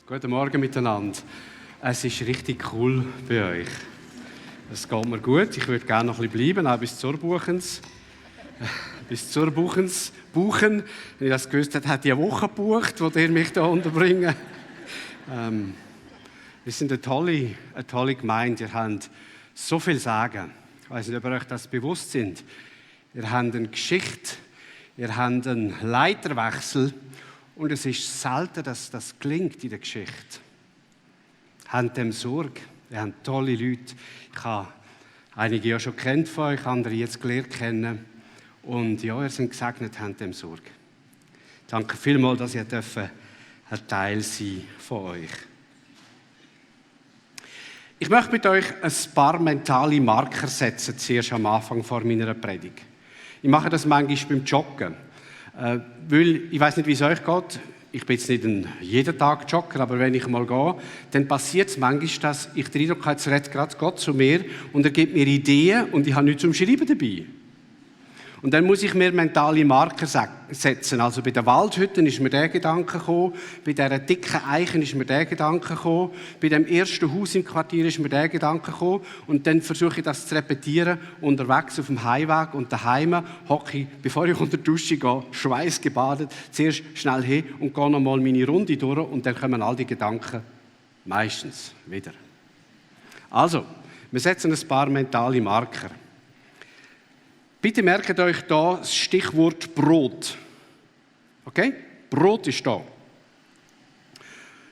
Guten Morgen miteinander. Es ist richtig cool bei euch. Es geht mir gut. Ich würde gerne noch ein bisschen bleiben, auch bis zur Buchens. Buchen. Wenn ich das gewusst hätte, hätte ich eine Woche gebucht, wo ihr mich hier unterbringen. Wir sind eine tolle Gemeinde. Ihr habt so viel sagen. Ich weiß nicht, ob ihr euch das bewusst sind. Ihr habt eine Geschichte, ihr habt einen Leiterwechsel. Und es ist selten, dass das gelingt in der Geschichte. Habt dem Sorge. Ihr habt tolle Leute. Ich habe einige ja schon kennt von euch, andere jetzt gelernt kennen. Und ja, ihr seid gesegnet, habt dem Sorge. Danke vielmals, dass ihr ein Teil sein von euch. Ich möchte mit euch ein paar mentale Marker setzen, zuerst am Anfang vor meiner Predigt. Ich mache das manchmal beim Joggen. Weil, ich weiß nicht, wie es euch geht, ich bin jetzt nicht jeden Tag Jogger, aber wenn ich mal gehe, dann passiert es manchmal, dass ich den Eindruck habe, jetzt redet gerade Gott zu mir und er gibt mir Ideen und ich habe nichts zum Schreiben dabei. Und dann muss ich mir mentale Marker setzen. Also bei den Waldhütten ist mir der Gedanke gekommen, bei dieser dicken Eichen ist mir der Gedanke gekommen, bei dem ersten Haus im Quartier ist mir der Gedanke gekommen und dann versuche ich das zu repetieren, unterwegs auf dem Heimweg und daheim hocke ich, bevor ich unter die Dusche gehe, schweißgebadet, zuerst schnell hin und gehe nochmal meine Runde durch und dann kommen all die Gedanken meistens wieder. Also, wir setzen ein paar mentale Marker. Bitte merkt euch da das Stichwort Brot. Okay? Brot ist da.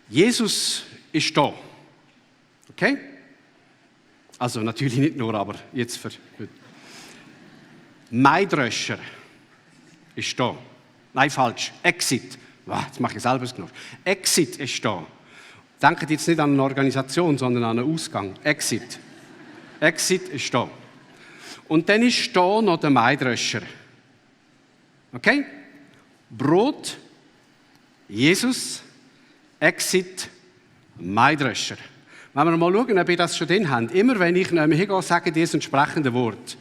Jesus ist da. Okay? Also natürlich nicht nur, aber jetzt für heute. Maidröscher ist da. Nein, falsch. Exit. Jetzt mache ich selber genug. Exit ist da. Denkt jetzt nicht an eine Organisation, sondern an einen Ausgang. Exit. Exit ist da. Und dann ist da noch der Maidröscher. Okay? Brot, Jesus, Exit, Maidröscher. Wenn wir mal schauen, ob ihr das schon drin habt. Immer wenn ich nicht mehr hingehe, sage ich das entsprechende Wort.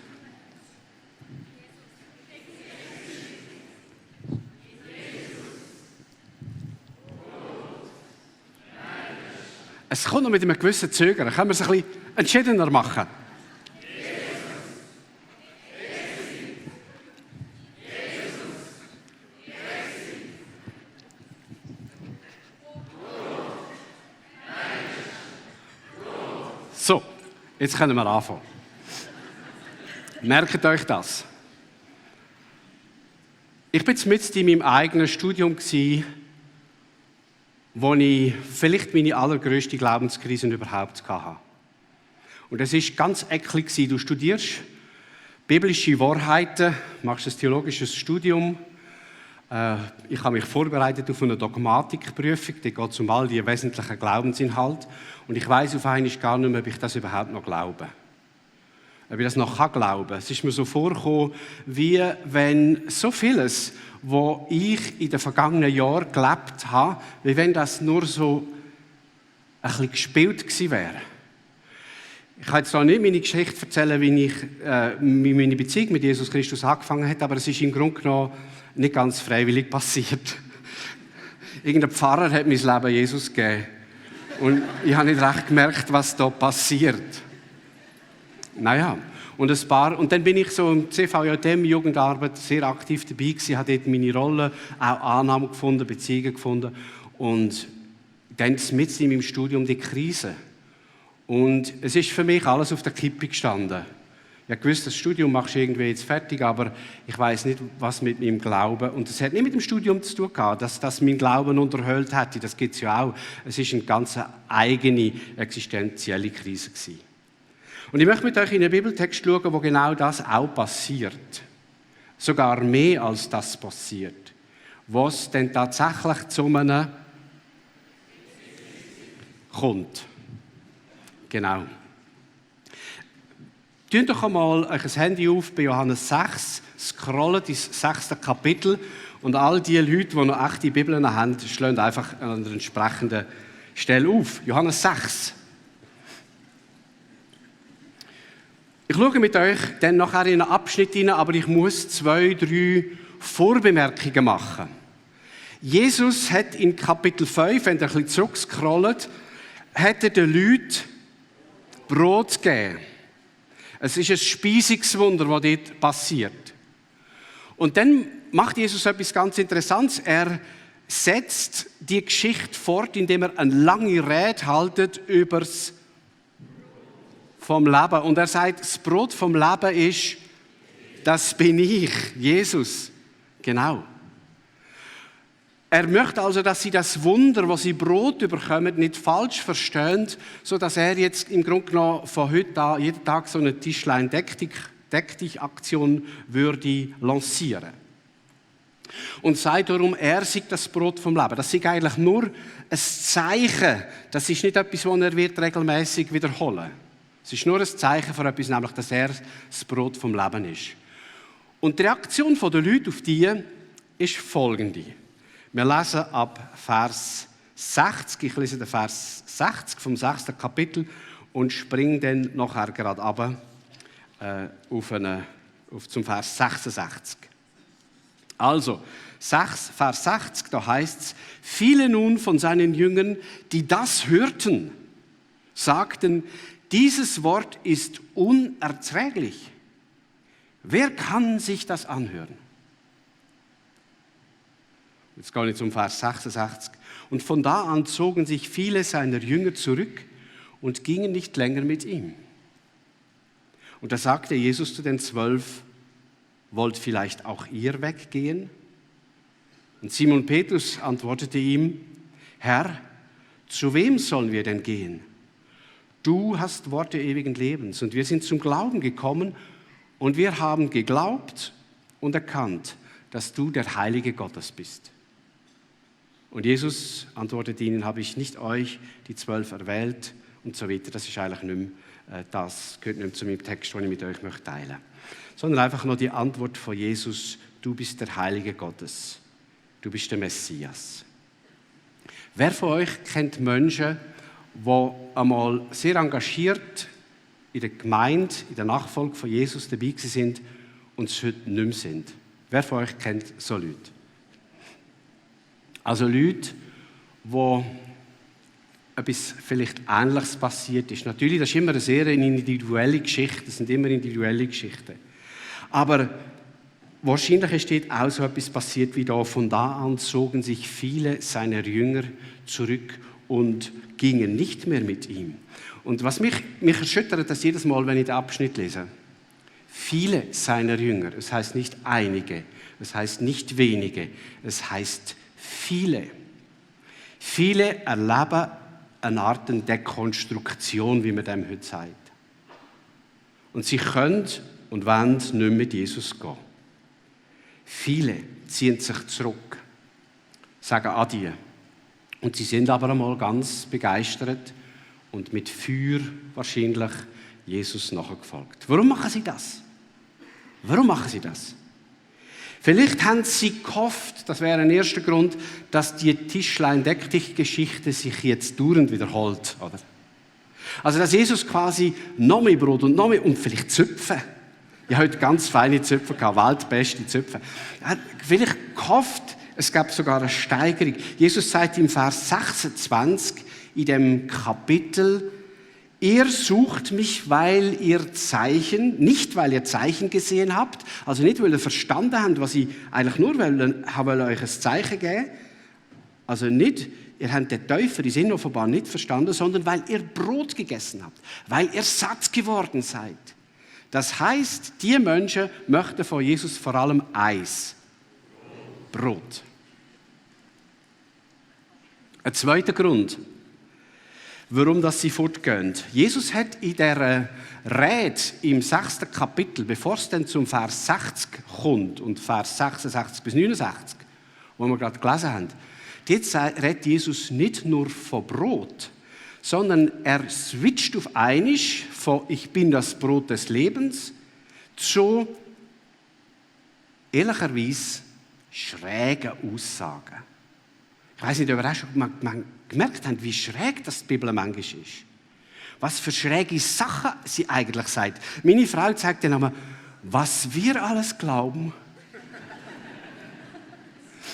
Es kommt noch mit einem gewissen Zögern. Können wir es ein bisschen entschiedener machen? So, jetzt können wir anfangen. Merkt euch das. Ich war mitten in meinem eigenen Studium, wo ich vielleicht meine allergrößte Glaubenskrise überhaupt hatte. Und es war ganz eklig. Du studierst biblische Wahrheiten, machst ein theologisches Studium. Ich habe mich vorbereitet auf eine Dogmatikprüfung, die geht um all die wesentlichen Glaubensinhalte. Und ich weiss auf einmal gar nicht mehr, ob ich das überhaupt noch glaube. Ob ich das noch glauben kann. Es ist mir so vorgekommen, wie wenn so vieles, was ich in den vergangenen Jahren gelebt habe, wie wenn das nur so ein bisschen gespielt gewesen wäre. Ich kann jetzt da nicht meine Geschichte erzählen, wie meine Beziehung mit Jesus Christus angefangen hat, aber es ist im Grunde genommen nicht ganz freiwillig passiert. Irgendein Pfarrer hat mein Leben Jesus gegeben. Und ich habe nicht recht gemerkt, was da passiert. Naja, und dann bin ich so im CVJM Jugendarbeit sehr aktiv dabei gewesen, habe dort meine Rolle, auch Annahme gefunden, Beziehungen gefunden. Und dann mitten in meinem Studium die Krise. Und es ist für mich alles auf der Kippe gestanden. Ich wusste, das Studium machst du irgendwie jetzt fertig, aber ich weiß nicht, was mit meinem Glauben. Und das hat nicht mit dem Studium zu tun gehabt, dass das mein Glauben unterhöhlt hätte. Das gibt es ja auch. Es war eine ganz eigene existenzielle Krise gewesen. Und ich möchte mit euch in einen Bibeltext schauen, wo genau das auch passiert. Sogar mehr als das passiert. Was denn tatsächlich zu einem kommt. Genau. Tönt doch einmal euch ein Handy auf bei Johannes 6, scrollt ins 6. Kapitel und all die Leute, die noch echte Bibeln haben, schlagen einfach an der entsprechenden Stelle auf. Johannes 6. Ich schaue mit euch dann nachher in einen Abschnitt hinein, aber ich muss 2, 3 Vorbemerkungen machen. Jesus hat in Kapitel 5, wenn ihr ein bisschen zurückscrollt, hat er den Leuten Brot gegeben. Es ist ein Speisungswunder, das dort passiert. Und dann macht Jesus etwas ganz Interessantes. Er setzt die Geschichte fort, indem er eine lange Rede hält über das vom Leben. Und er sagt, das Brot vom Leben ist, das bin ich, Jesus. Genau. Er möchte also, dass sie das Wunder, was sie Brot bekommen, nicht falsch verstehen, sodass er jetzt im Grunde genommen von heute an jeden Tag so eine Tischlein-Deck-dich-Aktion würde lancieren. Und sagt darum, er sei das Brot vom Leben. Das ist eigentlich nur ein Zeichen. Das ist nicht etwas, das er wird regelmäßig wiederholen. Es ist nur ein Zeichen für etwas, nämlich, dass er das Brot vom Leben ist. Und die Reaktion der Leute auf die ist folgende. Wir lesen ab Vers 60, ich lese den Vers 60 vom 6. Kapitel und springe dann nachher gerade runter zum Vers 66. Also, Vers 60, da heißt es, viele nun von seinen Jüngern, die das hörten, sagten, dieses Wort ist unerträglich. Wer kann sich das anhören? Jetzt gehe ich zum Vers 66. Und von da an zogen sich viele seiner Jünger zurück und gingen nicht länger mit ihm. Und da sagte Jesus zu den 12, wollt vielleicht auch ihr weggehen? Und Simon Petrus antwortete ihm, Herr, zu wem sollen wir denn gehen? Du hast Worte ewigen Lebens und wir sind zum Glauben gekommen und wir haben geglaubt und erkannt, dass du der Heilige Gottes bist. Und Jesus antwortet ihnen, habe ich nicht euch, die 12, erwählt und so weiter. Das ist eigentlich nicht mehr, das gehört nicht mehr zu meinem Text, den ich mit euch teilen möchte. Sondern einfach nur die Antwort von Jesus, du bist der Heilige Gottes, du bist der Messias. Wer von euch kennt Menschen, die einmal sehr engagiert in der Gemeinde, in der Nachfolge von Jesus dabei sind und es heute nicht mehr sind? Wer von euch kennt so Leute? Also Leute, wo etwas vielleicht Ähnliches passiert ist. Natürlich, das ist immer eine sehr individuelle Geschichte, das sind immer individuelle Geschichten. Aber wahrscheinlich ist dort auch so etwas passiert wie da. Von da an zogen sich viele seiner Jünger zurück und gingen nicht mehr mit ihm. Und was mich erschüttert, das jedes Mal, wenn ich den Abschnitt lese. Viele seiner Jünger, es heißt nicht einige, es heißt nicht wenige, es heißt viele. Viele erleben eine Art Dekonstruktion, wie man dem heute sagt. Und sie können und wollen nicht mit Jesus gehen. Viele ziehen sich zurück, sagen Adieu. Und sie sind aber einmal ganz begeistert und mit Feuer wahrscheinlich Jesus nachgefolgt. Warum machen sie das? Warum machen sie das? Vielleicht haben sie gehofft, das wäre ein erster Grund, dass die Tischlein-Deck-dich-Geschichte sich jetzt dauernd wiederholt. Oder? Also, dass Jesus quasi noch mehr Brot und noch mehr und vielleicht Zöpfe. Ich habe heute ganz feine Zöpfe gehabt, weltbeste Zöpfe. Er hat vielleicht gehofft, es gab sogar eine Steigerung. Jesus sagt im Vers 26 in dem Kapitel, ihr sucht mich, weil ihr Zeichen, nicht weil ihr Zeichen gesehen habt, also nicht, weil ihr verstanden habt, was ich eigentlich nur will euch ein Zeichen geben. Also nicht, ihr habt den Täufer, die sind offenbar nicht verstanden, sondern weil ihr Brot gegessen habt, weil ihr satt geworden seid. Das heißt, die Menschen möchten von Jesus vor allem eins: Brot. Ein zweiter Grund, warum sie fortgehen. Jesus hat in dieser Rede im 6. Kapitel, bevor es dann zum Vers 60 kommt und Vers 66 bis 69, wo wir gerade gelesen haben, dort redet Jesus nicht nur von Brot, sondern er switcht auf einmal von «Ich bin das Brot des Lebens» zu ehrlicherweise schrägen Aussagen. Ich weiss nicht, ob ihr auch schon gemerkt habt, wie schräg das die Bibel manchmal ist. Was für schräge Sachen sie eigentlich sagt. Meine Frau zeigt dann einmal, was wir alles glauben.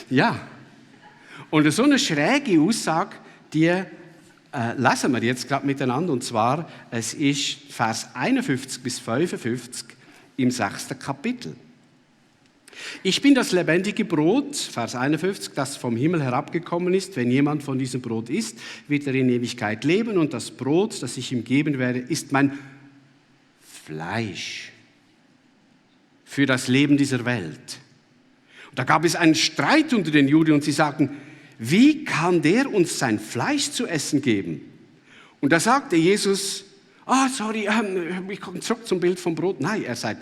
Ja, Und so eine schräge Aussage, die lesen wir jetzt gerade miteinander. Und zwar, es ist Vers 51 bis 55 im 6. Kapitel. Ich bin das lebendige Brot, Vers 51, das vom Himmel herabgekommen ist. Wenn jemand von diesem Brot isst, wird er in Ewigkeit leben. Und das Brot, das ich ihm geben werde, ist mein Fleisch für das Leben dieser Welt. Und da gab es einen Streit unter den Juden und sie sagten, wie kann der uns sein Fleisch zu essen geben? Und da sagte Jesus, ich komme zurück zum Bild vom Brot. Nein, er sagt,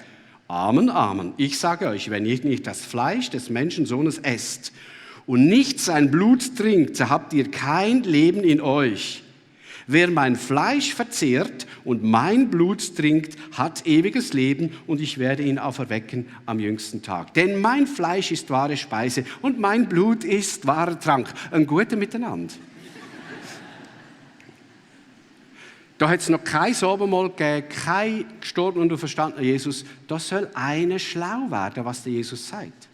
Amen, Amen. Ich sage euch, wenn ihr nicht das Fleisch des Menschensohnes esst und nicht sein Blut trinkt, so habt ihr kein Leben in euch. Wer mein Fleisch verzehrt und mein Blut trinkt, hat ewiges Leben und ich werde ihn auferwecken am jüngsten Tag. Denn mein Fleisch ist wahre Speise und mein Blut ist wahrer Trank. Ein guter Miteinander. Da hat es noch kein Abendmahl gegeben, kein gestorbener und auferstandener Jesus. Da soll einer schlau werden, was der Jesus sagt.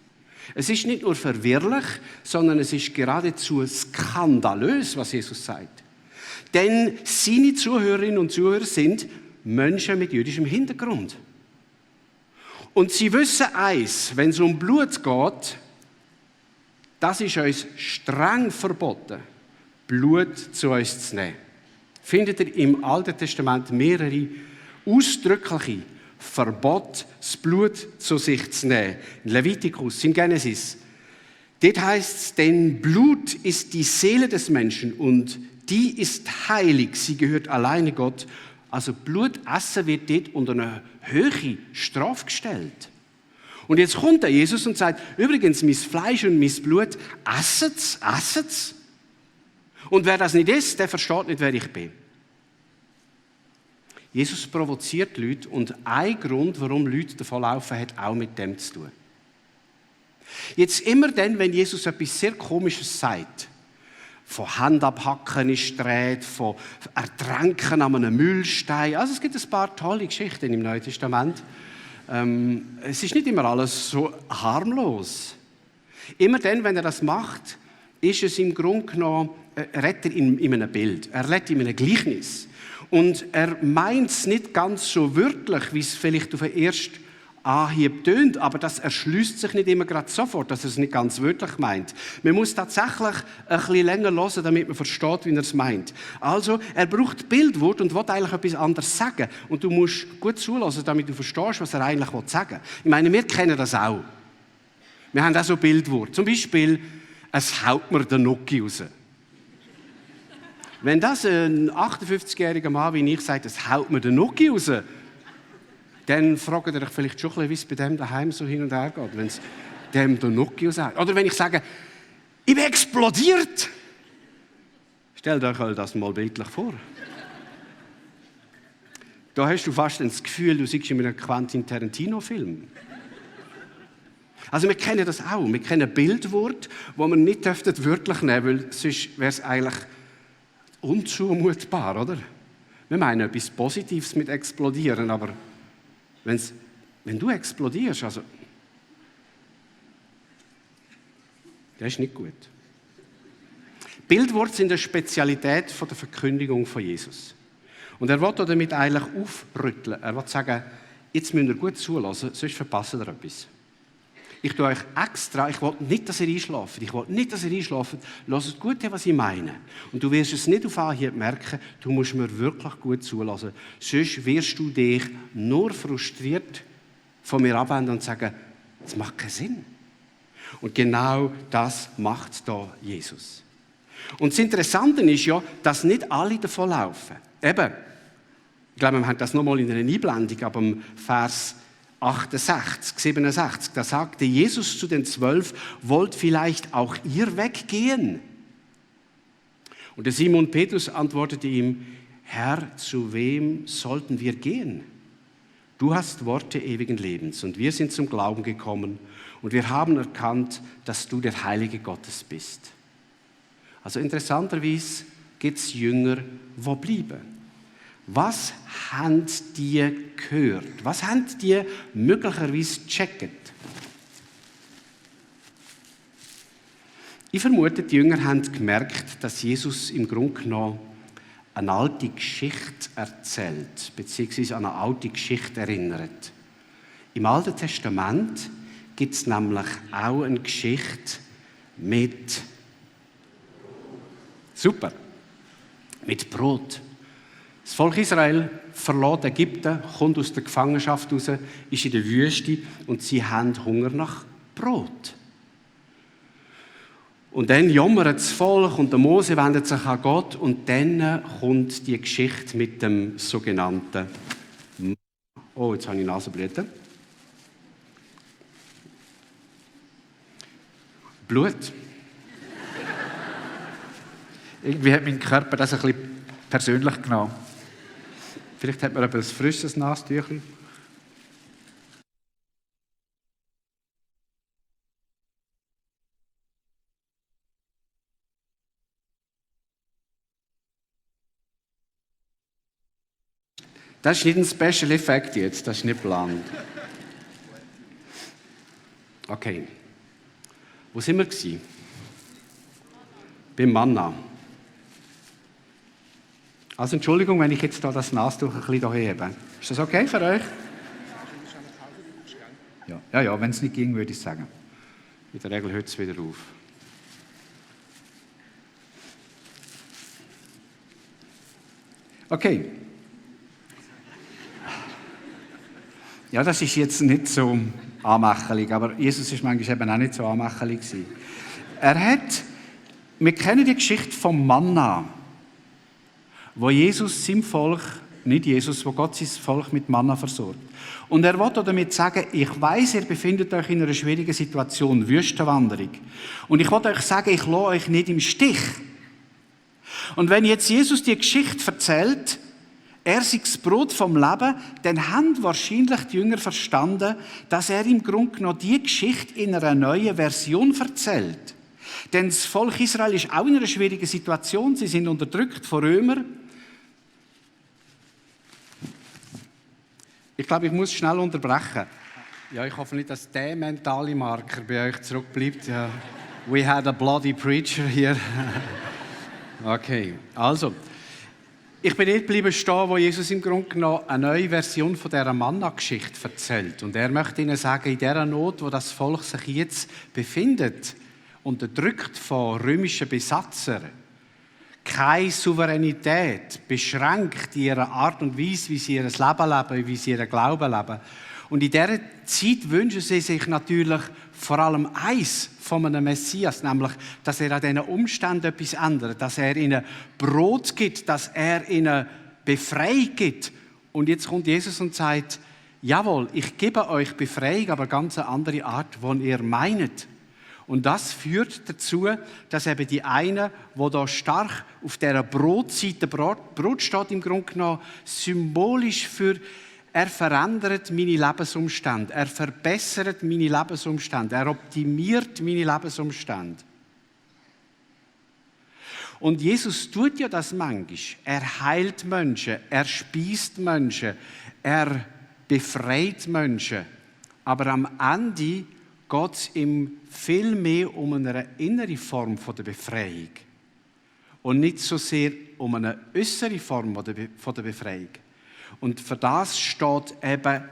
Es ist nicht nur verwirrlich, sondern es ist geradezu skandalös, was Jesus sagt. Denn seine Zuhörerinnen und Zuhörer sind Menschen mit jüdischem Hintergrund. Und sie wissen eins, wenn es um Blut geht, das ist uns streng verboten, Blut zu uns zu nehmen. Findet ihr im Alten Testament mehrere ausdrückliche Verbote, das Blut zu sich zu nehmen. In Levitikus, in Genesis. Dort heißt es, denn Blut ist die Seele des Menschen und die ist heilig, sie gehört alleine Gott. Also Blut essen wird dort unter eine hohe Strafe gestellt. Und jetzt kommt der Jesus und sagt, übrigens, mein Fleisch und mein Blut, esset's. Und wer das nicht isst, der versteht nicht, wer ich bin. Jesus provoziert Leute und ein Grund, warum Leute davonlaufen, hat auch mit dem zu tun. Jetzt immer dann, wenn Jesus etwas sehr Komisches sagt, von Hand abhacken ist die Rede, von Ertränken an einem Mühlstein, also es gibt ein paar tolle Geschichten im Neuen Testament. Es ist nicht immer alles so harmlos. Immer dann, wenn er das macht, ist es im Grunde genommen, redet er in einem Bild, er redet in einem Gleichnis. Und er meint es nicht ganz so wörtlich, wie es vielleicht auf den ersten Anhieb tönt, aber das erschließt sich nicht immer gerade sofort, dass er es nicht ganz wörtlich meint. Man muss tatsächlich ein bisschen länger hören, damit man versteht, wie er es meint. Also, er braucht Bildwort und will eigentlich etwas anderes sagen. Und du musst gut zuhören, damit du verstehst, was er eigentlich sagen will. Ich meine, wir kennen das auch. Wir haben auch so Bildwort. Zum Beispiel, es haut mir der Nucki raus. Wenn das ein 58-jähriger Mann wie ich sagt, es haut mir der Nucki raus, dann fragt ihr euch vielleicht schon ein bisschen, wie es bei dem daheim so hin und her geht, wenn es dem der Nucki raushaut. Oder wenn ich sage, ich bin explodiert. Stellt euch das mal bildlich vor. Da hast du fast das Gefühl, du siehst in einem Quentin Tarantino-Film. Also wir kennen das auch. Wir kennen Bildwort, wo man nicht wörtlich nehmen dürfte, weil sonst wäre es eigentlich unzumutbar, oder? Wir meinen etwas Positives mit explodieren, aber wenn du explodierst, also das ist nicht gut. Bildworte sind eine Spezialität von der Verkündigung von Jesus. Und er will damit eigentlich aufrütteln. Er will sagen, jetzt müsst ihr gut zuhören, sonst verpasst ihr etwas. Ich tue euch extra, ich will nicht, dass ihr einschlaft. Hört gut, was ich meine. Und du wirst es nicht auf Anhieb merken, du musst mir wirklich gut zuhören. Sonst wirst du dich nur frustriert von mir abwenden und sagen, das macht keinen Sinn. Und genau das macht da Jesus. Und das Interessante ist ja, dass nicht alle davon laufen. Eben, ich glaube, wir haben das nochmal in einer Einblendung, aber im Vers 67, da sagte Jesus zu den 12, wollt vielleicht auch ihr weggehen? Und der Simon Petrus antwortete ihm, Herr, zu wem sollten wir gehen? Du hast Worte ewigen Lebens und wir sind zum Glauben gekommen und wir haben erkannt, dass du der Heilige Gottes bist. Also interessanterweise gibt es Jünger, die bleiben. Was haben die gehört? Was haben die möglicherweise gecheckt? Ich vermute, die Jünger haben gemerkt, dass Jesus im Grunde genommen eine alte Geschichte erzählt, beziehungsweise an eine alte Geschichte erinnert. Im Alten Testament gibt es nämlich auch eine Geschichte mit Brot. Das Volk Israel verlässt Ägypten, kommt aus der Gefangenschaft raus, ist in der Wüste und sie haben Hunger nach Brot. Und dann jammert das Volk und der Mose wendet sich an Gott und dann kommt die Geschichte mit dem sogenannten Oh, jetzt habe ich Nasenblüten. Blut. Irgendwie hat mein Körper das ein bisschen persönlich genommen. Vielleicht hat man aber ein frisches Nasentüchchen. Das ist nicht ein Special Effekt jetzt, das ist nicht geplant. Okay. Wo sind wir gewesen? Beim Manna. Also Entschuldigung, wenn ich jetzt da das Nastuch ein bisschen hebe. Ist das okay für euch? Ja, wenn es nicht ging, würde ich sagen. In der Regel hört es wieder auf. Okay. Ja, das ist jetzt nicht so anmächerlich, aber Jesus ist manchmal eben auch nicht so anmächerlich gewesen. Wir kennen die Geschichte vom Manna, wo Jesus seinem Volk, nicht Jesus, wo Gott sein Volk mit Manna versorgt. Und er will damit sagen, ich weiss, ihr befindet euch in einer schwierigen Situation, Wüstenwanderung. Und ich will euch sagen, ich lasse euch nicht im Stich. Und wenn jetzt Jesus die Geschichte erzählt, er sei das Brot vom Leben, dann haben wahrscheinlich die Jünger verstanden, dass er im Grunde genommen die Geschichte in einer neuen Version erzählt. Denn das Volk Israel ist auch in einer schwierigen Situation. Sie sind unterdrückt von Römern. Ich glaube, ich muss schnell unterbrechen. Ja, ich hoffe nicht, dass der mentale Marker bei euch zurückbleibt. Ja. We had a bloody preacher here. Okay, also. Ich bin dort geblieben stehen, wo Jesus im Grunde genommen eine neue Version von dieser Manna-Geschichte erzählt. Und er möchte ihnen sagen, in dieser Not, wo das Volk sich jetzt befindet, unterdrückt von römischen Besatzern, keine Souveränität, beschränkt in ihrer Art und Weise, wie sie ihr Leben leben, wie sie ihren Glauben leben. Und in dieser Zeit wünschen sie sich natürlich vor allem eins von einem Messias, nämlich, dass er an diesen Umständen etwas ändert, dass er ihnen Brot gibt, dass er ihnen Befreiung gibt. Und jetzt kommt Jesus und sagt, jawohl, ich gebe euch Befreiung, aber ganz eine andere Art, die ihr meint. Und das führt dazu, dass eben die einen, die da stark auf dieser Brotseite, Brot steht im Grunde genommen symbolisch für er verändert meine Lebensumstände, er verbessert meine Lebensumstände, er optimiert meine Lebensumstände. Und Jesus tut ja das manchmal. Er heilt Menschen, er speist Menschen, er befreit Menschen. Aber am Ende geht es ihm viel mehr um eine innere Form der Befreiung und nicht so sehr um eine äußere Form der Befreiung. Und für das steht eben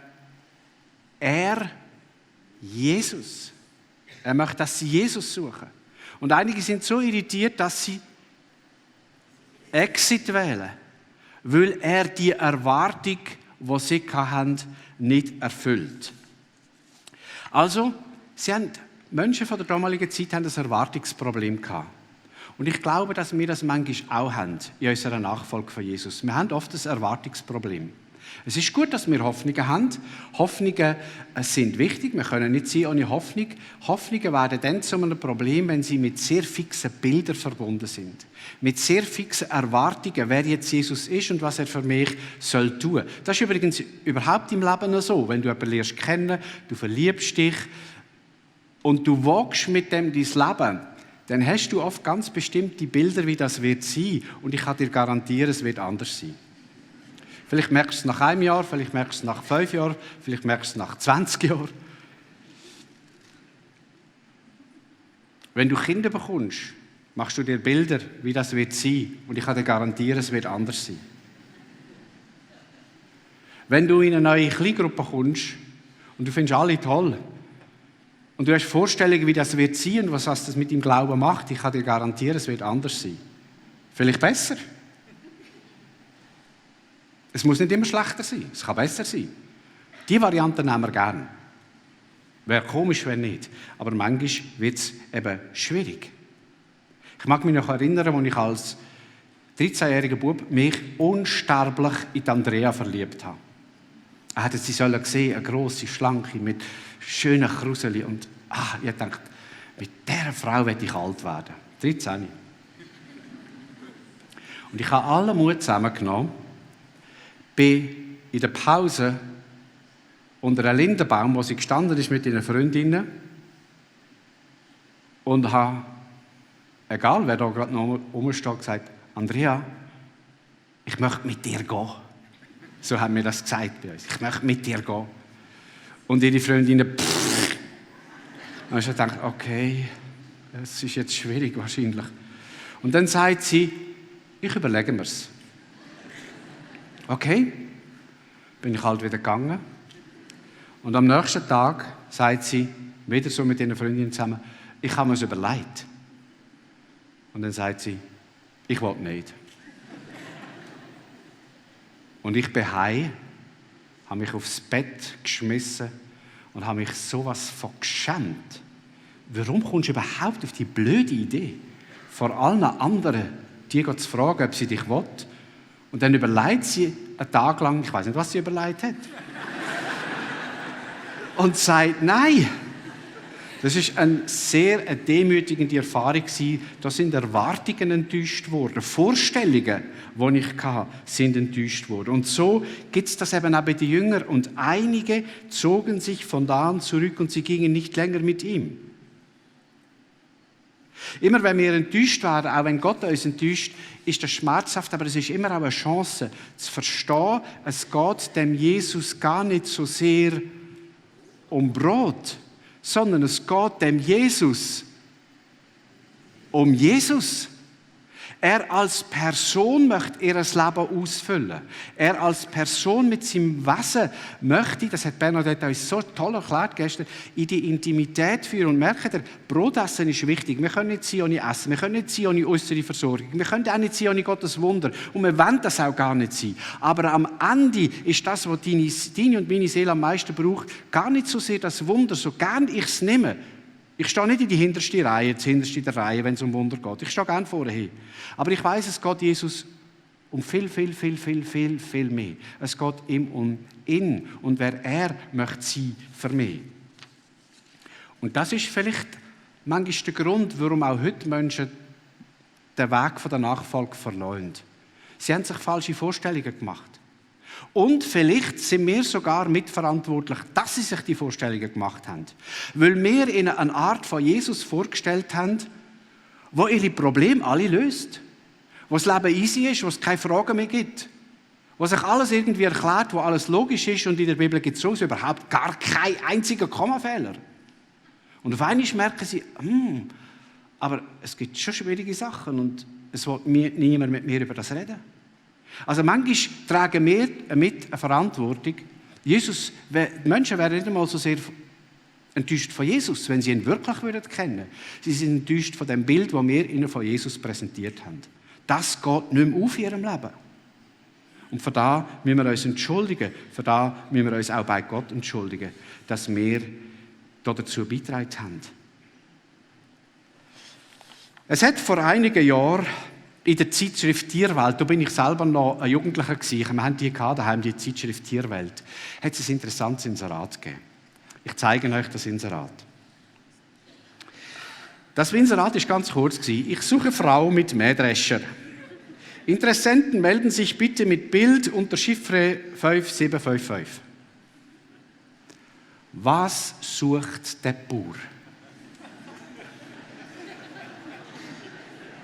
Jesus. Er möchte, dass sie Jesus suchen. Und einige sind so irritiert, dass sie Exit wählen, weil er die Erwartung, die sie hatten, nicht erfüllt. Also, Menschen von der damaligen Zeit haben ein Erwartungsproblem gehabt. Und ich glaube, dass wir das manchmal auch haben in unserer Nachfolge von Jesus. Wir haben oft ein Erwartungsproblem. Es ist gut, dass wir Hoffnungen haben. Hoffnungen sind wichtig. Wir können nicht sein ohne Hoffnung. Hoffnungen werden dann zu einem Problem, wenn sie mit sehr fixen Bildern verbunden sind. Mit sehr fixen Erwartungen, wer jetzt Jesus ist und was er für mich soll tun. Das ist übrigens überhaupt im Leben noch so. Wenn du jemanden lernst kennen, du verliebst dich und du wagst mit dem dein Leben, dann hast du oft ganz bestimmte Bilder, wie das wird sein. Und ich kann dir garantieren, es wird anders sein. Vielleicht merkst du es nach einem Jahr, vielleicht merkst du es nach 5 Jahren, vielleicht merkst du es nach 20 Jahren. Wenn du Kinder bekommst, machst du dir Bilder, wie das wird sein. Und ich kann dir garantieren, es wird anders sein. Wenn du in eine neue Kleingruppe kommst und du findest alle toll und du hast Vorstellungen, wie das wird sein und was das mit deinem Glauben macht, ich kann dir garantieren, es wird anders sein. Vielleicht besser. Es muss nicht immer schlechter sein, es kann besser sein. Die Variante nehmen wir gerne. Wäre komisch, wenn nicht. Aber manchmal wird es eben schwierig. Ich mag mich noch erinnern, als ich als 13-jähriger Bub mich unsterblich in die Andrea verliebt habe. Er hätte sie sehen, eine grosse, schlanke, mit schönen Kruseli. Und ich dachte, mit dieser Frau will ich alt werden. 13. Und ich habe allen Mut zusammengenommen, bin in der Pause unter einem Lindenbaum, wo sie gestanden ist mit ihren Freundinnen, und habe, egal wer da gerade noch rumsteht, gesagt: Andrea, ich möchte mit dir gehen. So haben wir das gesagt bei uns. Ich möchte mit dir gehen. Und ihre Freundinnen, pfff. Dann habe ich gedacht, okay, es ist jetzt schwierig wahrscheinlich. Und dann sagt sie: Ich überlege mir's. Okay, bin ich halt wieder gegangen. Und am nächsten Tag sagt sie, wieder so mit ihren Freundinnen zusammen: Ich habe mir es überlegt. Und dann sagt sie: Ich will nicht. Und ich bin heim, habe mich aufs Bett geschmissen und habe mich sowas von geschämt. Warum kommst du überhaupt auf die blöde Idee, vor allen anderen die zu fragen, ob sie dich will? Und dann überlegt sie einen Tag lang, ich weiß nicht, was sie überlegt hat, und sagt Nein. Das war eine sehr demütigende Erfahrung. Da sind Erwartungen enttäuscht worden. Vorstellungen, die ich hatte, sind enttäuscht worden. Und so gibt es das eben auch bei den Jüngern. Und einige zogen sich von da an zurück und sie gingen nicht länger mit ihm. Immer wenn wir enttäuscht werden, auch wenn Gott uns enttäuscht, ist das schmerzhaft, aber es ist immer auch eine Chance zu verstehen, es geht dem Jesus gar nicht so sehr um Brot, sondern es geht dem Jesus um Jesus. Er als Person möchte ihr Leben ausfüllen. Er als Person mit seinem Wesen möchte, das hat Bernadette uns so toll erklärt gestern, in die Intimität führen. Und merkt ihr, Brotessen ist wichtig. Wir können nicht sein ohne Essen. Wir können nicht sein ohne äußere Versorgung. Wir können auch nicht sein ohne Gottes Wunder. Und wir wollen das auch gar nicht sein. Aber am Ende ist das, was deine und meine Seele am meisten braucht, gar nicht so sehr das Wunder, so gern ich es nehme. Ich stehe nicht in die hinterste Reihe, das hinterste der Reihe, wenn es um Wunder geht. Ich stehe gerne vorne hin. Aber ich weiss, es geht Jesus um viel mehr. Es geht ihm um ihn und wer er möchte sein für mich. Und das ist vielleicht manchmal der Grund, warum auch heute Menschen den Weg von der Nachfolge verlassen. Sie haben sich falsche Vorstellungen gemacht. Und vielleicht sind wir sogar mitverantwortlich, dass sie sich die Vorstellungen gemacht haben. Weil wir ihnen eine Art von Jesus vorgestellt haben, wo ihre Probleme alle löst. Wo das Leben easy ist, wo es keine Fragen mehr gibt. Wo sich alles irgendwie erklärt, wo alles logisch ist und in der Bibel gibt es so überhaupt gar keinen einzigen Kommafehler. Und auf einmal merken sie, aber es gibt schon schwierige Sachen und es will niemand mit mir über das reden. Also manchmal tragen wir mit eine Verantwortung. Die Menschen wären nicht einmal so sehr enttäuscht von Jesus, wenn sie ihn wirklich kennen würden. Sie sind enttäuscht von dem Bild, das wir ihnen von Jesus präsentiert haben. Das geht nicht mehr auf in ihrem Leben. Und für das müssen wir uns entschuldigen. Für das müssen wir uns auch bei Gott entschuldigen, dass wir dazu beigetragen haben. Es hat vor einigen Jahren in der Zeitschrift Tierwelt, da bin ich selber noch ein Jugendlicher gewesen, wir haben die gehabt, daheim die Zeitschrift Tierwelt, hat es ein interessantes Inserat gegeben. Ich zeige euch das Inserat. Das Inserat ist ganz kurz gewesen. Ich suche Frau mit Mähdrescher. Interessenten melden sich bitte mit Bild unter Chiffre 5755. Was sucht der Bauer?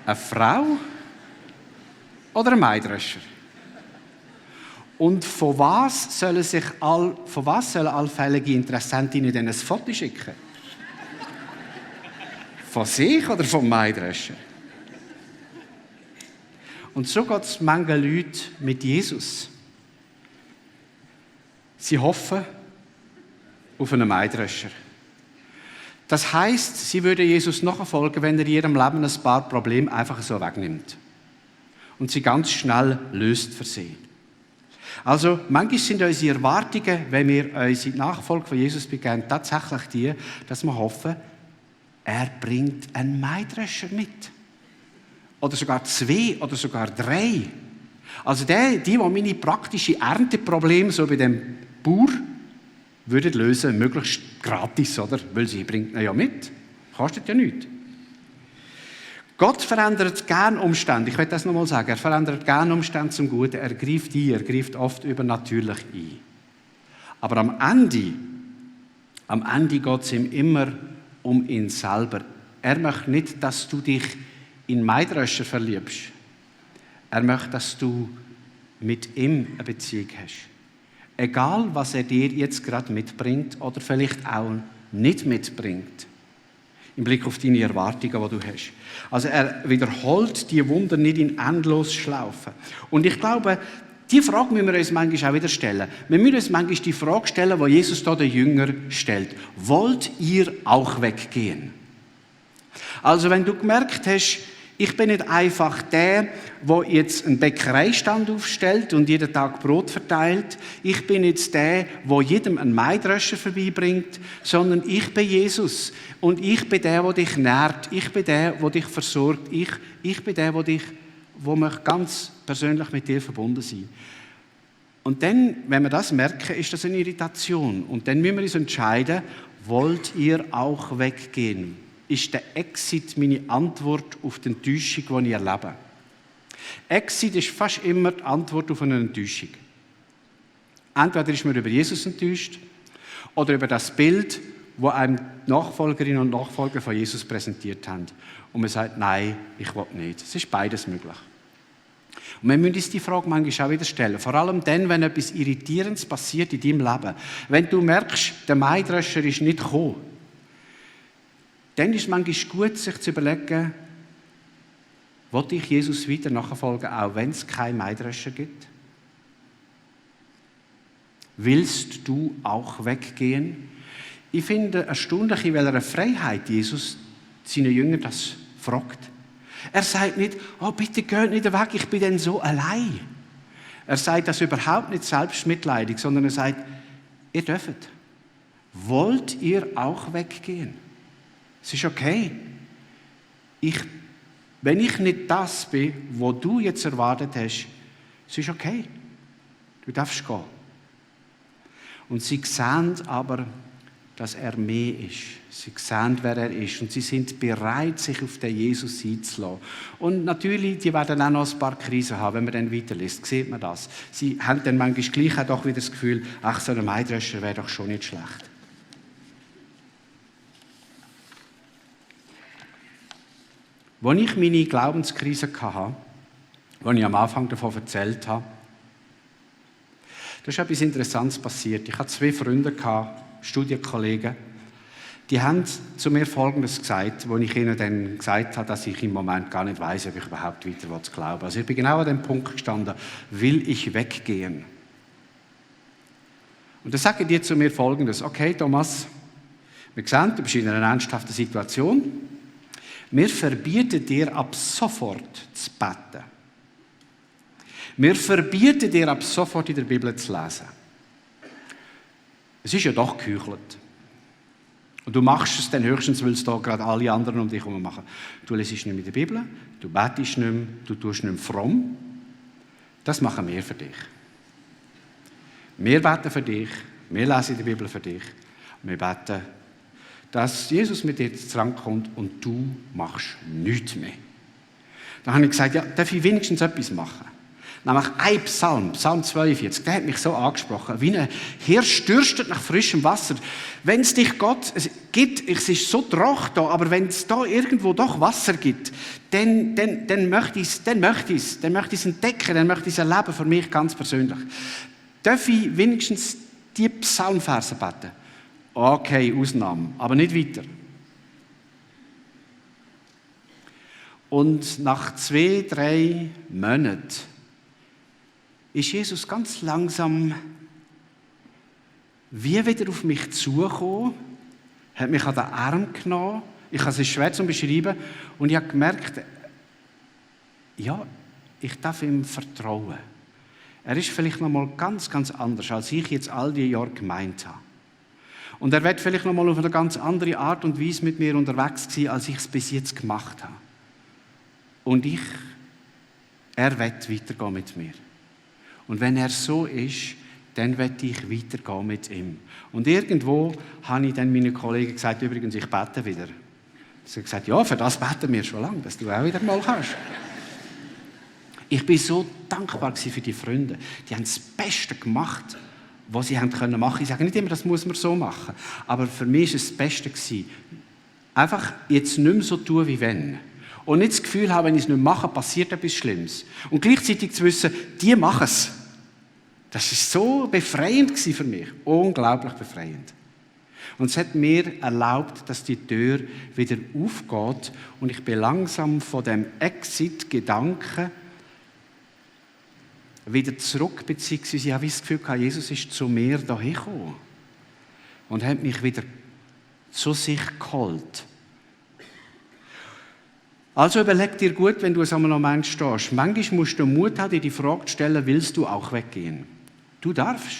Eine Frau oder ein Mähdrescher? Und von was sollen allfällige Interessentinnen denn ein Foto schicken? Von sich oder vom Mähdrescher? Und so geht es manchen Leuten mit Jesus. Sie hoffen auf einen Mähdrescher. Das heisst, sie würden Jesus nachfolgen, wenn er in ihrem Leben ein paar Probleme einfach so wegnimmt und sie ganz schnell löst für sie. Also manchmal sind unsere Erwartungen, wenn wir uns in die Nachfolge von Jesus begeben, tatsächlich die, dass wir hoffen, er bringt einen Mähdrescher mit. Oder sogar 2 oder sogar 3. Also die meine praktische Ernteprobleme so bei dem Bauer würden lösen, möglichst gratis, oder? Weil sie bringt ihn ja mit. Kostet ja nichts. Gott verändert gerne Umstände. Ich will das nochmal sagen. Er verändert gerne Umstände zum Guten. Er greift ein. Er greift oft übernatürlich ein. Aber am Ende geht es ihm immer um ihn selber. Er möchte nicht, dass du dich in Mähdrescher verliebst. Er möchte, dass du mit ihm eine Beziehung hast. Egal, was er dir jetzt gerade mitbringt oder vielleicht auch nicht mitbringt. Im Blick auf deine Erwartungen, die du hast. Also er wiederholt die Wunder nicht in Endlosschlaufen. Und ich glaube, die Frage müssen wir uns manchmal auch wieder stellen. Wir müssen uns manchmal die Frage stellen, die Jesus da den Jüngern stellt. Wollt ihr auch weggehen? Also wenn du gemerkt hast, ich bin nicht einfach der jetzt einen Bäckereistand aufstellt und jeden Tag Brot verteilt. Ich bin jetzt der jedem einen Mähdrescher vorbeibringt, sondern ich bin Jesus. Und ich bin der dich nährt. Ich bin der dich versorgt. Ich bin der möchte ganz persönlich mit dir verbunden sein. Und dann, wenn wir das merken, ist das eine Irritation. Und dann müssen wir uns entscheiden, wollt ihr auch weggehen? Ist der Exit meine Antwort auf die Enttäuschung, die ich erlebe. Exit ist fast immer die Antwort auf eine Enttäuschung. Entweder ist man über Jesus enttäuscht oder über das Bild, das einem die Nachfolgerinnen und Nachfolger von Jesus präsentiert haben. Und man sagt, nein, ich will nicht. Es ist beides möglich. Und wir müssen uns die Frage manchmal auch wieder stellen. Vor allem dann, wenn etwas Irritierendes passiert in deinem Leben. Wenn du merkst, der Mähdrescher ist nicht gekommen, dann ist es manchmal gut, sich zu überlegen, will ich Jesus weiter nachfolgen, auch wenn es keinen Mähdrescher gibt? Willst du auch weggehen? Ich finde erstaunlich, in welcher Freiheit Jesus seinen Jüngern das fragt. Er sagt nicht, oh bitte geht nicht weg, ich bin denn so allein. Er sagt das überhaupt nicht selbstmitleidig, sondern er sagt, ihr dürft. Wollt ihr auch weggehen? Es ist okay. Wenn ich nicht das bin, was du jetzt erwartet hast, es ist okay. Du darfst gehen. Und sie sehen aber, dass er mehr ist. Sie sehen, wer er ist. Und sie sind bereit, sich auf den Jesus einzulassen. Und natürlich, die werden auch noch ein paar Krisen haben, wenn man dann weiterliest. Sieht man das. Sie haben dann manchmal gleich auch doch wieder das Gefühl, ach, so ein Mähdrescher wäre doch schon nicht schlecht. Als ich meine Glaubenskrise hatte, als ich am Anfang davon erzählt habe, da ist etwas Interessantes passiert. Ich hatte 2 Freunde, Studienkollegen, die haben zu mir Folgendes gesagt, als ich ihnen dann gesagt habe, dass ich im Moment gar nicht weiss, ob ich überhaupt weiter glauben will. Also ich bin genau an dem Punkt gestanden, will ich weggehen? Und dann sagen die zu mir Folgendes, okay Thomas, wir sehen, du bist in einer ernsthaften Situation, wir verbieten dir ab sofort zu beten. Wir verbieten dir ab sofort in der Bibel zu lesen. Es ist ja doch geheuchelt. Und du machst es dann höchstens, weil es da gerade alle anderen um dich herum machen. Du lesest nicht mehr in der Bibel, du betest nicht mehr, du tust nicht mehr fromm. Das machen wir für dich. Wir beten für dich, wir lesen in der Bibel für dich. Wir beten, dass Jesus mit dir zusammenkommt und du machst nichts mehr. Dann habe ich gesagt, ja, darf ich wenigstens etwas machen? Nämlich ein Psalm, Psalm 42, der hat mich so angesprochen. Wie ein Hirsch dürstet nach frischem Wasser. Wenn es dich Gott gibt, es ist so trocken da, aber wenn es da irgendwo doch Wasser gibt, dann möchte ich es entdecken, dann möchte ich es erleben, für mich ganz persönlich. Darf ich wenigstens die Psalmverse beten? Okay, Ausnahme, aber nicht weiter. Und nach 2, 3 Monaten ist Jesus ganz langsam wie wieder auf mich zugekommen, hat mich an den Arm genommen. Es ist schwer zu beschreiben. Und ich habe gemerkt, ja, ich darf ihm vertrauen. Er ist vielleicht noch mal ganz, ganz anders, als ich jetzt all die Jahre gemeint habe. Und er wird vielleicht noch mal auf eine ganz andere Art und Weise mit mir unterwegs sein, als ich es bis jetzt gemacht habe. Und er wird weitergehen mit mir. Und wenn er so ist, dann werde ich weitergehen mit ihm. Und irgendwo habe ich dann meinen Kollegen gesagt, übrigens, ich bete wieder. Sie haben gesagt, ja, für das beten wir schon lange, dass du auch wieder mal kannst. Ich bin so dankbar für die Freunde. Die haben das Beste gemacht, was sie machen können. Ich sage nicht immer, das muss man so machen. Aber für mich war es das Beste. Einfach jetzt nicht mehr so tun, wie wenn. Und nicht das Gefühl haben, wenn ich es nicht mache, passiert etwas Schlimmes. Und gleichzeitig zu wissen, die machen es. Das war so befreiend für mich. Unglaublich befreiend. Und es hat mir erlaubt, dass die Tür wieder aufgeht und ich bin langsam von dem Exit-Gedanken wieder zurück, beziehungsweise ich habe das Gefühl gehabt, Jesus ist zu mir hierher gekommen und hat mich wieder zu sich geholt. Also überleg dir gut, wenn du an einem Moment stehst. Manchmal musst du Mut haben, dir die Frage zu stellen, willst du auch weggehen? Du darfst.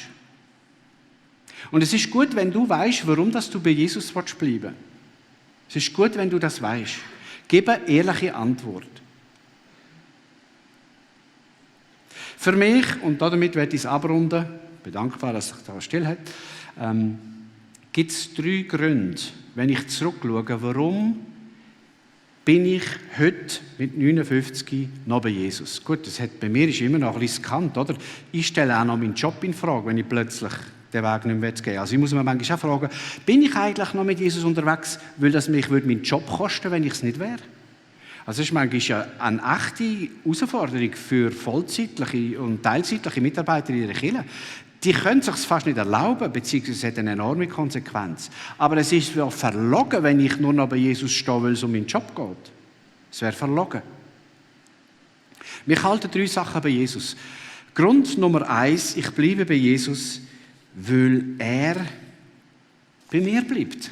Und es ist gut, wenn du weißt, warum du bei Jesus bleiben willst. Es ist gut, wenn du das weißt. Gib eine ehrliche Antwort. Für mich, und damit werde ich es abrunden, ich bin dankbar, dass sich da still hat, gibt es 3 Gründe, wenn ich zurückschaue, warum bin ich heute mit 59 noch bei Jesus. Gut, das hat bei mir ist immer noch ein bisschen riskant, oder? Ich stelle auch noch meinen Job in Frage, wenn ich plötzlich den Weg nicht mehr gehen will. Also ich muss mir manchmal auch fragen, bin ich eigentlich noch mit Jesus unterwegs, weil das mich meinen Job kosten, wenn ich es nicht wäre? Also das ist manchmal eine echte Herausforderung für vollzeitliche und teilzeitliche Mitarbeiter in ihrer Kirche. Die können es sich fast nicht erlauben, beziehungsweise es hat eine enorme Konsequenz. Aber es ist verlogen, wenn ich nur noch bei Jesus stehe, weil es um meinen Job geht. Es wäre verlogen. Wir halten 3 Sachen bei Jesus. Grund Nummer 1, ich bleibe bei Jesus, weil er bei mir bleibt.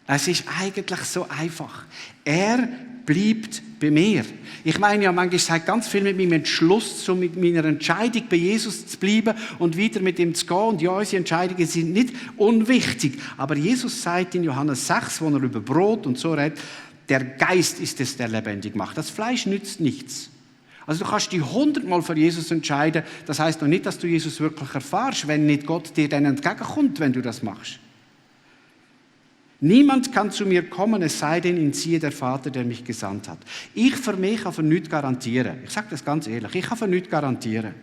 Es ist eigentlich so einfach. Er bleibt bei mir. Ich meine ja, manchmal sagt ganz viel mit meinem Entschluss, so mit meiner Entscheidung, bei Jesus zu bleiben und weiter mit ihm zu gehen. Und ja, unsere Entscheidungen sind nicht unwichtig. Aber Jesus sagt in Johannes 6, wo er über Brot und so redet, der Geist ist es, der lebendig macht. Das Fleisch nützt nichts. Also du kannst dich 100-mal für Jesus entscheiden. Das heißt noch nicht, dass du Jesus wirklich erfährst, wenn nicht Gott dir dann entgegenkommt, wenn du das machst. Niemand kann zu mir kommen, es sei denn, ihn ziehe der Vater, der mich gesandt hat. Ich für mich kann für nichts garantieren. Ich sage das ganz ehrlich, ich kann für nichts garantieren.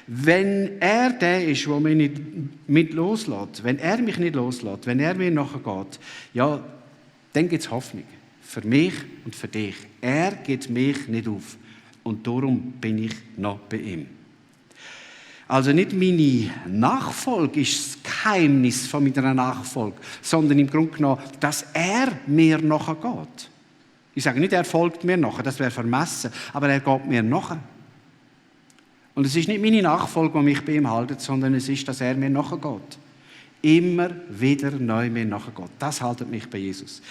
Wenn er der ist, der mich nicht mit loslässt, wenn er mich nicht loslässt, wenn er mir nachgeht, ja, dann gibt es Hoffnung. Für mich und für dich. Er gibt mich nicht auf. Und darum bin ich noch bei ihm. Also nicht meine Nachfolge ist das Geheimnis von meiner Nachfolge, sondern im Grunde genommen, dass er mir nachgeht. Ich sage nicht, er folgt mir nachher, das wäre vermessen, aber er geht mir nachher. Und es ist nicht meine Nachfolge, die mich bei ihm hält, sondern es ist, dass er mir nachgeht. Immer wieder neu mir nachgeht. Das hält mich bei Jesus.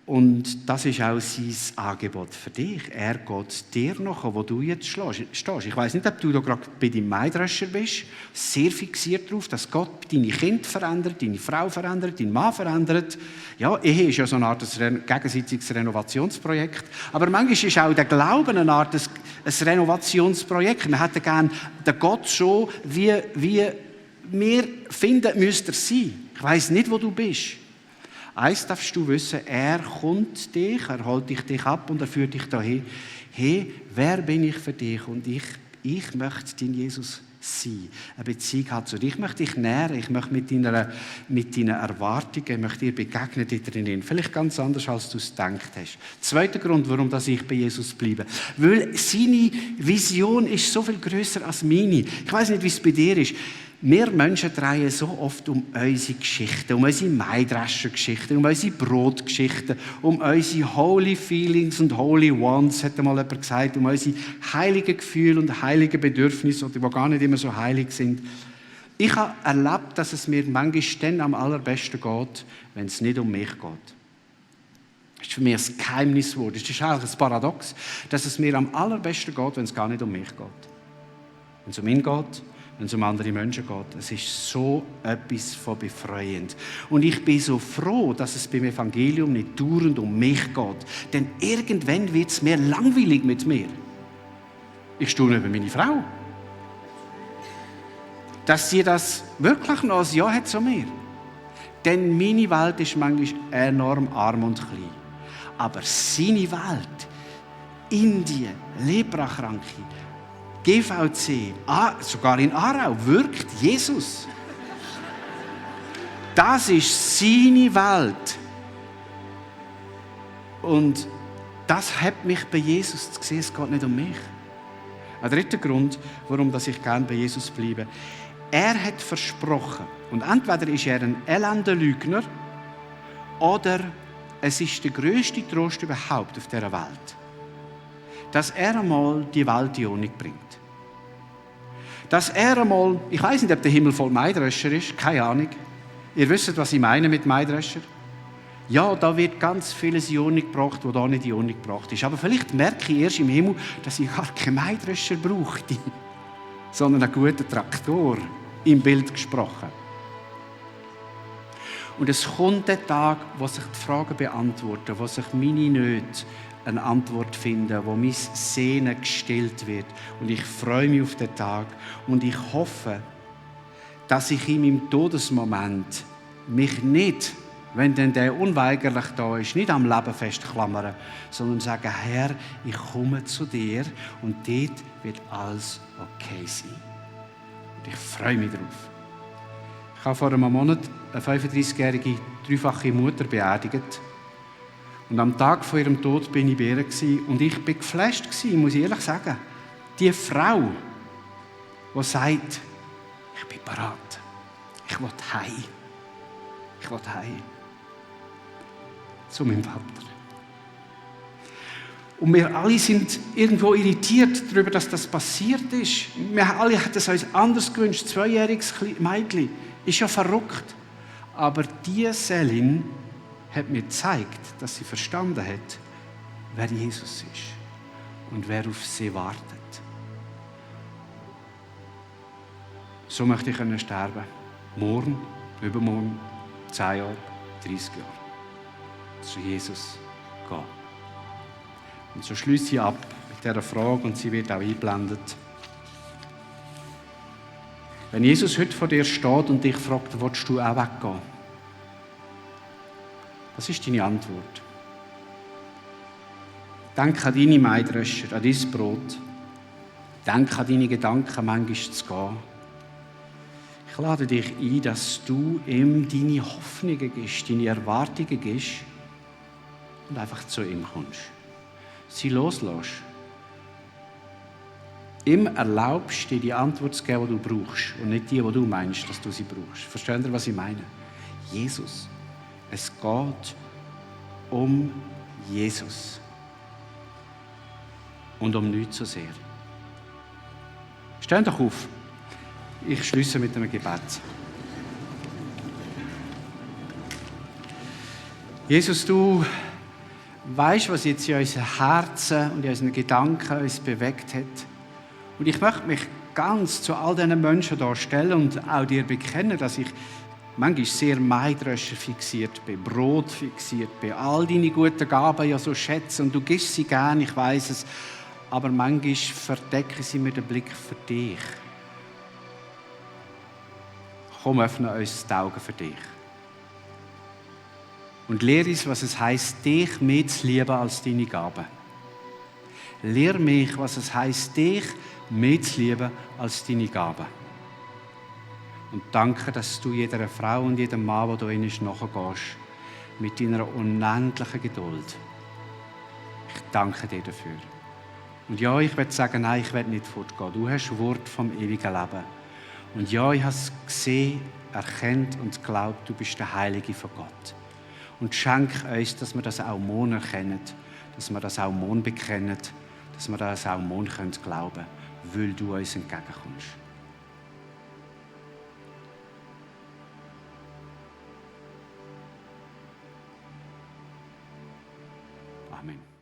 Und das ist auch sein Angebot für dich. Er geht dir nach, wo du jetzt stehst. Ich weiss nicht, ob du da gerade bei deinem Maidröscher bist, sehr fixiert darauf, dass Gott deine Kinder verändert, deine Frau verändert, deinen Mann verändert. Ja, Ehe ist ja so eine Art gegenseitiges Renovationsprojekt. Aber manchmal ist auch der Glauben eine Art ein Renovationsprojekt. Wir hätten gerne den Gott so, wie wir finden, müsste er sein. Ich weiss nicht, wo du bist. Eins darfst du wissen, er kommt dich, er holt dich ab und er führt dich dahin. Hey, wer bin ich für dich? Und ich möchte dein Jesus sein. Eine Beziehung hat zu dir. Ich möchte dich nähren, ich möchte mit deinen Erwartungen, ich möchte dir begegnen drin. Vielleicht ganz anders, als du es gedacht hast. Zweiter Grund, warum ich bei Jesus bleibe. Weil seine Vision ist so viel grösser als meine. Ich weiss nicht, wie es bei dir ist. Wir Menschen drehen so oft um unsere Geschichten, um unsere Maidrescher-Geschichten, um unsere Brotgeschichten, um unsere Holy Feelings und Holy Wants, hat mal jemand gesagt, um unsere heiligen Gefühle und heiligen Bedürfnisse, die gar nicht immer so heilig sind. Ich habe erlebt, dass es mir manchmal dann am allerbesten geht, wenn es nicht um mich geht. Das ist für mich ein Geheimniswort. Das ist eigentlich ein Paradox, dass es mir am allerbesten geht, wenn es gar nicht um mich geht. Wenn es um ihn geht, wenn es um andere Menschen geht. Es ist so etwas von befreiend. Und ich bin so froh, dass es beim Evangelium nicht dauernd um mich geht. Denn irgendwann wird es mir langweilig mit mir. Ich staune über meine Frau. Dass sie das wirklich noch ein Ja hat zu mir. Denn meine Welt ist manchmal enorm arm und klein. Aber seine Welt, Indien, Leprakranke, GVC, sogar in Aarau, wirkt Jesus. Das ist seine Welt. Und das hat mich bei Jesus zu sehen, es geht nicht um mich. Ein dritter Grund, warum ich gerne bei Jesus bleibe. Er hat versprochen, und entweder ist er ein elender Lügner oder es ist der grösste Trost überhaupt auf dieser Welt, dass er einmal die Welt in Ordnung bringt. Dass er einmal, ich weiss nicht, ob der Himmel voll Maidröscher ist, keine Ahnung. Ihr wisst, was ich meine mit Maidröscher? Ja, da wird ganz vieles in Ordnung gebracht, was da nicht in Ordnung gebracht ist. Aber vielleicht merke ich erst im Himmel, dass ich gar keinen Maidröscher brauchte, sondern einen guten Traktor, im Bild gesprochen. Und es kommt der Tag, wo sich die Fragen beantworten, wo sich meine Nöte eine Antwort finden, wo mein Sehnen gestillt wird. Und ich freue mich auf den Tag und ich hoffe, dass ich in meinem Todesmoment mich nicht, wenn denn der unweigerlich da ist, nicht am Leben festklammern, sondern sagen, Herr, ich komme zu dir und dort wird alles okay sein. Und ich freue mich darauf. Ich habe vor einem Monat eine 35-jährige, dreifache Mutter beerdigt. Und am Tag vor ihrem Tod bin ich bei ihr und ich war geflasht, muss ich ehrlich sagen. Die Frau, die sagt, ich bin bereit, ich will heim. Ich will heim. Zu meinem Vater. Und wir alle sind irgendwo irritiert darüber, dass das passiert ist. Wir alle hätten es uns anders gewünscht. 2-jähriges Mädchen ist ja verrückt. Aber diese Selin hat mir gezeigt, dass sie verstanden hat, wer Jesus ist und wer auf sie wartet. So möchte ich sterben. Morgen, übermorgen, 10 Jahre, 30 Jahre. Zu Jesus gehen. Und so schließe ich ab mit dieser Frage und sie wird auch eingeblendet. Wenn Jesus heute vor dir steht und dich fragt, willst du auch weggehen? Was ist deine Antwort? Denk an deine Maidröscher, an dein Brot. Denk an deine Gedanken, manchmal zu gehen. Ich lade dich ein, dass du ihm deine Hoffnungen gibst, deine Erwartungen gibst und einfach zu ihm kommst. Sie loslässt. Ihm erlaubst, dir die Antwort zu geben, die du brauchst und nicht die du meinst, dass du sie brauchst. Versteht ihr, was ich meine? Jesus. Es geht um Jesus. Und um nichts so sehr. Steht doch auf. Ich schließe mit einem Gebet. Jesus, du weißt, was jetzt in unseren Herzen und in unseren Gedanken uns bewegt hat. Und ich möchte mich ganz zu all diesen Menschen hier stellen und auch dir bekennen, dass ich manchmal sehr Maidröscher fixiert bin, Brot fixiert bin, all deine guten Gaben ja so schätze und du gibst sie gern, ich weiss es, aber manchmal verdecken sie mir den Blick für dich. Komm, öffne uns die Augen für dich. Und lehre uns, was es heisst, dich mehr zu lieben als deine Gaben. Lehre mich, was es heisst, dich mehr zu lieben als deine Gaben. Und danke, dass du jeder Frau und jedem Mann, der da drin ist, nachgehst, mit deiner unendlichen Geduld. Ich danke dir dafür. Und ja, ich will sagen, nein, ich will nicht fortgehen. Du hast Wort vom ewigen Leben. Und ja, ich habe es gesehen, erkannt und geglaubt, du bist der Heilige von Gott. Und schenk uns, dass wir das auch morgen erkennen, dass wir das auch morgen bekennen, dass wir das auch morgen glauben können, weil du uns entgegenkommst. Amen.